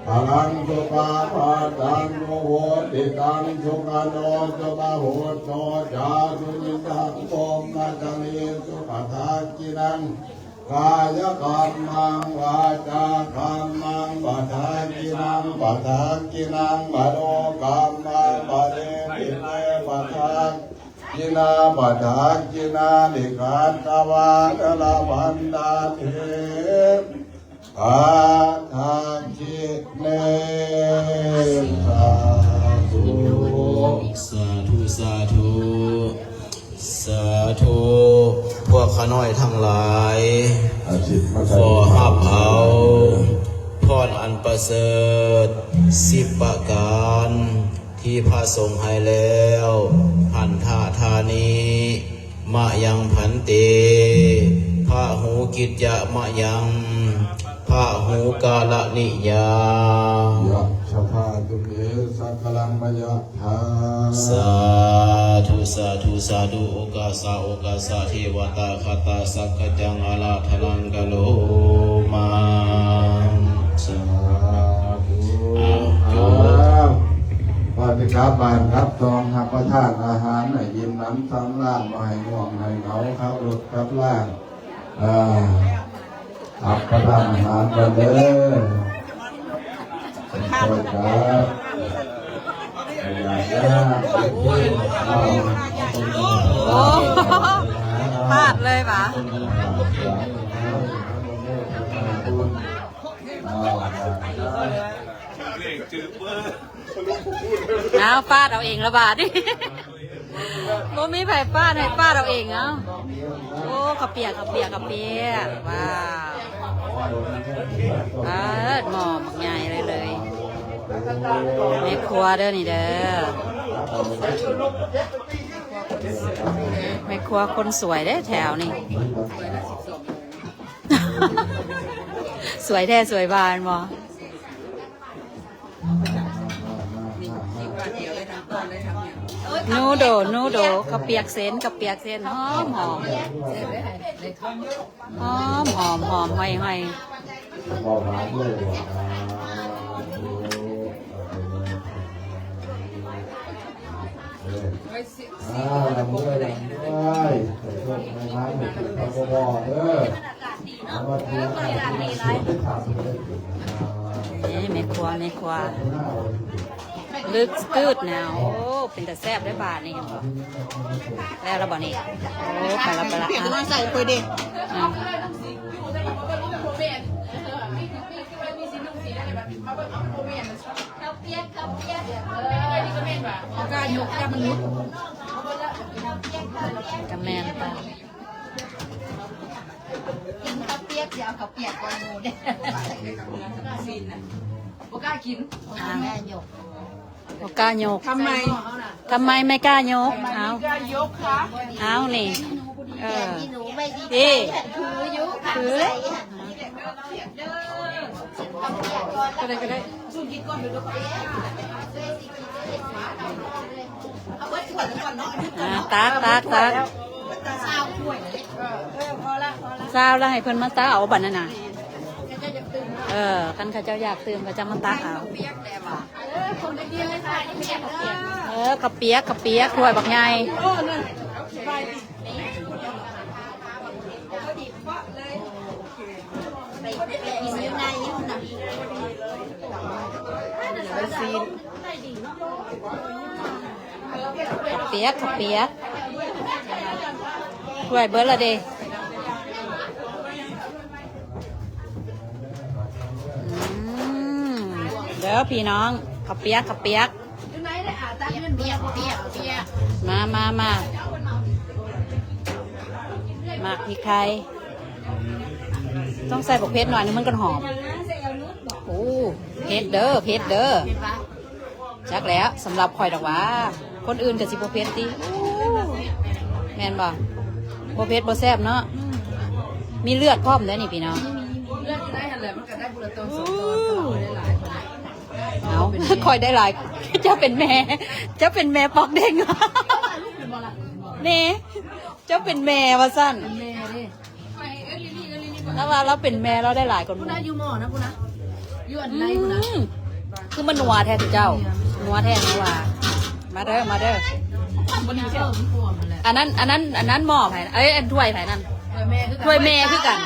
พลังสุภาพาตังสุโหติตังสุขโนสุมะหุตโตจาสุนิจังโมมะจะเมสุปะทักขิณังกายกัมมังวาจากัมมังปะทักขิณังปะทักขิณังมโนกัมมังปะเดปิเตปะทักขิณาปะทักขิณานิขัตตวานะละพันตาเท ปะทักขิเณ สาธุ สาธุ สาธุ สาธุ พวกข้าน้อยทั้งหลาย อาทิตย์มาใส่ ขอฮับเอาพรอันประเสริฐสิบประการ ທີ່ພະສົງໃຫ້ແລ້ວ ພັນທະທານິ ມະຍັງພັນເຕ ພະຫູກິດຈະມະຍັງ ພະຫູກາລະນິຍາ ຍະຊະພາຕຸເມ ສັກກະລັງມະຍະ ສາທຸ ສາທຸ ສາທຸ ໂອກາສະ ໂອກາສະ ເທວະຕາຄະຕາ ສັກກະຈັງ ອາລາທະນັງ ກະໂລມາ ສາທຸ ອ້າວ ຈົບ ກ່ອນຊິກັບບ້ານກັບຊ່ອງ ຮັບປະທານອາຫານໃຫ້ອີ່ມໜຳສຳລານ ບໍ່ໃຫ້ງ່ວງໃຫ້ເຫງົາ ຂັບລົດຂັບລາ ເອີ ຮັບປະທານອາຫານກ່ອນເດີ ໂອ້ ພາດເລີຍຫວາ ອ້າວ ຟາດເອົາເອງລະບາດນີ້ ບໍ່ມີໃຜຟາດໃຫ້ ຟາດເອົາເອງເອົາ ໂອ້ ເຂົ້າປຽກ ເຂົ້າປຽກ ເຂົ້າປຽກ ວ້າວ ປາດ ໝໍ້ບັກໃຫຍ່ເລີຍ ເລີຍ ແມ່ຄົວເດີນີ້ເດີ ແມ່ຄົວຄົນສວຍເດ້ແຖວນີ້ ສວຍແທ້ສວຍວ່າແມ່ນບໍ່? ນູໂດ ນູໂດ ເຂົ້າປຽກເສັ້ນ ເຂົ້າປຽກເສັ້ນ ຫອມໆ ຫອມໆ ຫອມໆ ຫອຍໆ ເອີ ອ່າ ລຳລວຍ ລຳລວຍ ໃຫ້ໂຊກໃຫ້ມານ ໃຫ້ຖືກ ເອີ ເອົາມາທຽບ ເອີ ເອີ ເອີ ນີ້ແມ່ຄົວ ແມ່ຄົວ ລຶກສະກືດແນວ ໂອ້ ເປັນຕາແຊບເດ້ບາດນີ້ ແລ້ວລະບໍ່ນີ້ ໂອ້ ໄປລະ ໄປລະ ອ່ະ ໃສ່ຖ້ວຍເດ້ ອືມ ເຂົ້າປຽກ ເຂົ້າປຽກ ເອີ ບໍ່ກ້າຍົກ ຢ້ານມັນຫຼຸດ ກະແມ່ນປະ ກິນເຂົ້າປຽກ ຊິເອົາເຂົ້າປຽກກ່ອນໝູ່ເດ້ ບໍ່ກ້າກິນ ອ່າ ບໍ່ກ້າຍົກ ທຳໄມ ທຳໄມໄມ່ກ້າຍົກ ເອົາ ເອົານີ້ ເອີ ນີ້ ຖືຢູ່ ຖື ໃສ່ ອ່າ ຕັກ ຕັກ ຕັກ ຊາວລະໃຫ້ເພິ່ນມາຕັກເອົາບັດນັ້ນນະ ເອີ ຄັນເຂົາເຈົ້າຢາກຕື່ມ ເຂົາເຈົ້າມາຕັກເອົາ ເອີ ເຂົ້າປຽກ ເຂົ້າປຽກ ຖ້ວຍບັກໃຫຍ່. ເປີກ ເປີກ ຖ້ວຍເບິດລະເດ ອືມ ເດີພີ່ນ້ອງ ເຂົ້າປຽກ ເຂົ້າປຽກ. ປຽກ ປຽກ ປຽກ ມາ ມາ ມາ ໝາກພິກໄທ ຕ້ອງໃສ່ບັກເຜັດໜ້ອຍໜຶ່ງ ມັນກໍຫອມ. ໂອ້ ເຜັດເດີ ເຜັດເດີ. ຈັກແລ້ວ ສຳລັບຂ້ອຍດອກຫວາ ຄົນອື່ນກໍຊິບໍ່ເຜັດຕິ. ແມ່ນບໍ່? ບໍ່ເຜັດບໍ່ແຊບເນາະ. ມີເລືອດພ້ອມເດ້ນີ້ພີ່ນ້ອງ. ເລືອດຢູ່ໃນຫັ້ນແຫຼະ ມັນກໍໄດ້ຜູ້ລະຕອນສອງຕອນ ເອົາ ຂ້ອຍໄດ້ຫຼາຍ ເຈົ້າເປັນແມ່ ເຈົ້າເປັນແມ່ປອກເດັງ ເນ ເຈົ້າເປັນແມ່ວ່າຊັ້ນ ເປັນແມ່ເດ້ ລາວວ່າລາວເປັນແມ່ ລາວໄດ້ຫຼາຍກວ່າໝູ່ ຜູ້ໃດຢູ່ໝໍນະ ຜູ້ນະ ຢູ່ອັນໃນພຸ້ນນະ ອືມ ຄືມັນນົວແທ້ເຈົ້າ ນົວແທ້ນົວວ່າ ມາເດີ ມາເດີ ອັນນັ້ນ ອັນນັ້ນ ອັນນັ້ນໝໍ້ໃຜ ເອີຍ ອັນຖ້ວຍໃຜນັ້ນ ຖ້ວຍແມ່ຄືກັນ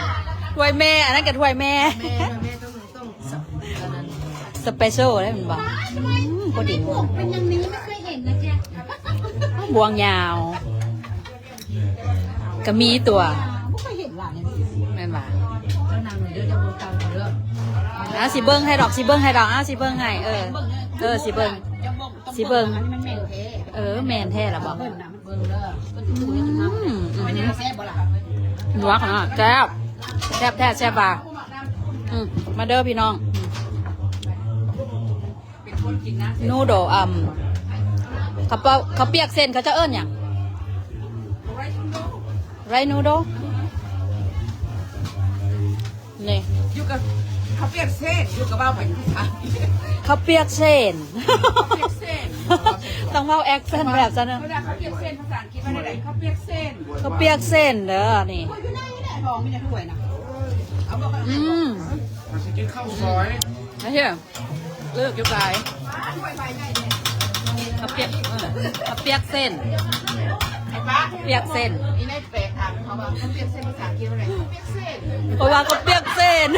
ຖ້ວຍແມ່ ອັນນັ້ນກໍຖ້ວຍແມ່ ແມ່ ແມ່ຕ້ອງ ຕ້ອງສະເປເຊີລໄດ້ແມ່ນບໍ່ ອືມ ພໍດີ เป็นอย่างนี้ไม่เคยเห็นนะแก บ่ວງยาว ກໍມີຕົວ ບໍ່ເຄີຍເຫັນຫຼານແມ່ນຫວາ ອ່າ ຊິເບິ່ງໃຫ້ດອກ ຊິເບິ່ງໃຫ້ດອກ ອ່າ ຊິເບິ່ງໃຫ້ ເອີ ເອີ ຊິເບິ່ງ ຊິເບິ່ງ ເອີ ແມ່ນແທ້ລະບໍ່ ອືມ ແຊບບໍ່ລະ ໜວກເນາະ ແຊບ ແຊບແທ້ ແຊບວ່າ ອືມ ມາເດີພີ່ນ້ອງ ນູໂດ ອຳ ເຂົ້າປຽກ ເຂົ້າປຽກເສັ້ນ ເຂົາເຈົ້າເອີ້ນຫຍັງ ໄຣນູໂດ ນີ້ ຢູ່ກັບເຂົ້າປຽກເສັ້ນ ຢູ່ກັບເວົ້າໄປຢູ່ພາສາອັງກິດ ເຂົ້າປຽກເສັ້ນ ເຂົ້າປຽກເສັ້ນ ຕ້ອງເວົ້າແອັກເຊັນແບບຊັ້ນນະ ເວລາເຂົ້າປຽກເສັ້ນ ພາສາອັງກິດວ່າແນວໃດ ເຂົ້າປຽກເສັ້ນ ເຂົ້າປຽກເສັ້ນເດີ ນີ້ ໂອ້ຍ ຢູ່ໃນນີ້ແຫຼະ ທອງມີແຕ່ຖ້ວຍນະ ເອົາບໍ່ ອືມ ຊິກິນເຂົ້າຊອຍ ເອີ ເລີກຢູ່ກາຍ ເຂົ້າປຽກ ເອີ ເຂົ້າປຽກເສັ້ນ ເຂົ້າປຽກເສັ້ນ ອີ່ນາຍແປຖາມເຂົາວ່າ ເຂົ້າປຽກເສັ້ນພາສາອັງກິດວ່າໃດ ເຂົ້າປຽກເສັ້ນ ເພາະວ່າເຂົ້າປຽກເສັ້ນ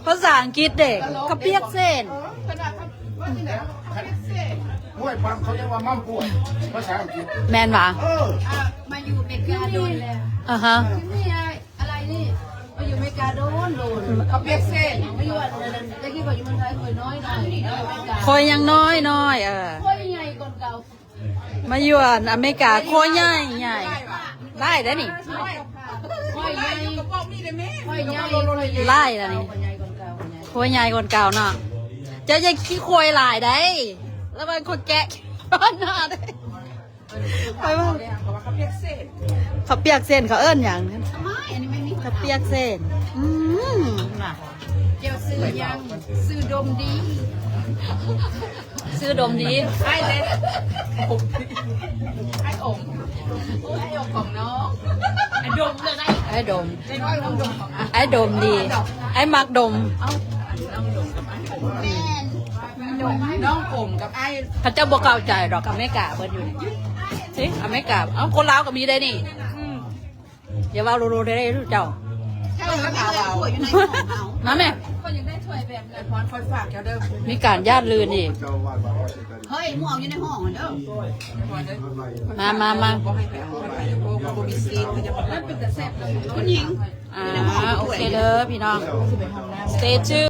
ພາສາອັງກິດເດ້ ເຂົ້າປຽກເສັ້ນ ເອີ ເພິ່ນວ່າເຂົາ ວ່າຈັ່ງໃດ ເຂົ້າປຽກເສັ້ນ ຫ້ວຍ ບາງເຂົາເອີ້ນວ່າໝໍ້ປ່ວຍ ພາສາອັງກິດ ແມ່ນຫວາ ເອີ ອ່າ ມາຢູ່ອາເມລິກາໂດນແລ້ວ ອ່າຮະ ອາໄລນີ້ ມາຢູ່ອາເມລິກາໂດນ ໂດນ ເຂົ້າປຽກເສັ້ນ ມາຢູ່ອັນນັ້ນ ແຕ່ກີ້ຂ້ອຍຢູ່ເມືອງໄທຂ້ອຍນ້ອຍໜ້ອຍ ຢູ່ອາເມລິກາ ຂ້ອຍຍັງນ້ອຍນ້ອຍ ເອີ ຂ້ອຍໃຫຍ່ກ່ອນເກົ່າ ມາຢູ່ອັນອາເມລິກາ ໂຄໃຫຍ່ໃຫຍ່ ຫຼາຍເດ້ນີ້ ຂ້ອຍໃຫຍ່ ຂ້ອຍໃຫຍ່ ຫຼາຍລະນີ້ ໂຄໃຫຍ່ກ່ອນເກົ່າເນາະ ເຈົ້າຢ່າຂີ້ໂຄຍຫຼາຍໄດ໋ ລະວັງຄົນແກະໜ້າໄດ໋ ຂ້ອຍວ່າ ເຂົາວ່າເຂົ້າປຽກເສັ້ນ ເຂົ້າປຽກເສັ້ນ ເຂົາເອີ້ນຫຍັງ ເຂົ້າປຽກເສັ້ນ ອືມ ນະ ເຈົ້າຊື່ຫຍັງ? ຊື່ດົມດີ ຊື່ດົມດີ ອ້າຍເດ້ ອ້າຍອົມ ອ້າຍອົມຂອງນ້ອງ ອ້າຍດົມເລີຍ ອ້າຍດົມ ອ້າຍດົມຂອງອ້າຍ ອ້າຍດົມດີ ອ້າຍມັກດົມ ເອົ້າ ນ້ອງດົມກັບອ້າຍ ເຂົາເຈົ້າບໍ່ເຂົ້າໃຈດອກ ອາເມລິກາເບິດຢູ່ນີ້ ຊິ ອາເມລິກາ ເອົ້າ ຄົນລາວກໍມີໄດ໋ນີ້ ອືມ ຢ່າເວົ້າໂລໆເດ້ເຈົ້າ ມາແມ່ ຂ້ອຍຢາກໄດ້ຖ້ວຍແບບນັ້ນ ພອນຂ້ອຍຝາກເຈົ້າເດີ ມີການຢ້ານລື່ນອີກ ເຮີ້ຍ ມຶງເອົາຢູ່ໃນຫ້ອງຫັ້ນເດີ ມາ ມາ ມາ ບໍ່ໃຫ້ໄປເອົາ ບໍ່ມີຊີດ ມັນເປັນຕາແຊບເດີ ຄຸນຍິງ ອ່າ ໂອເຄເດີພີ່ນ້ອງ stay tuned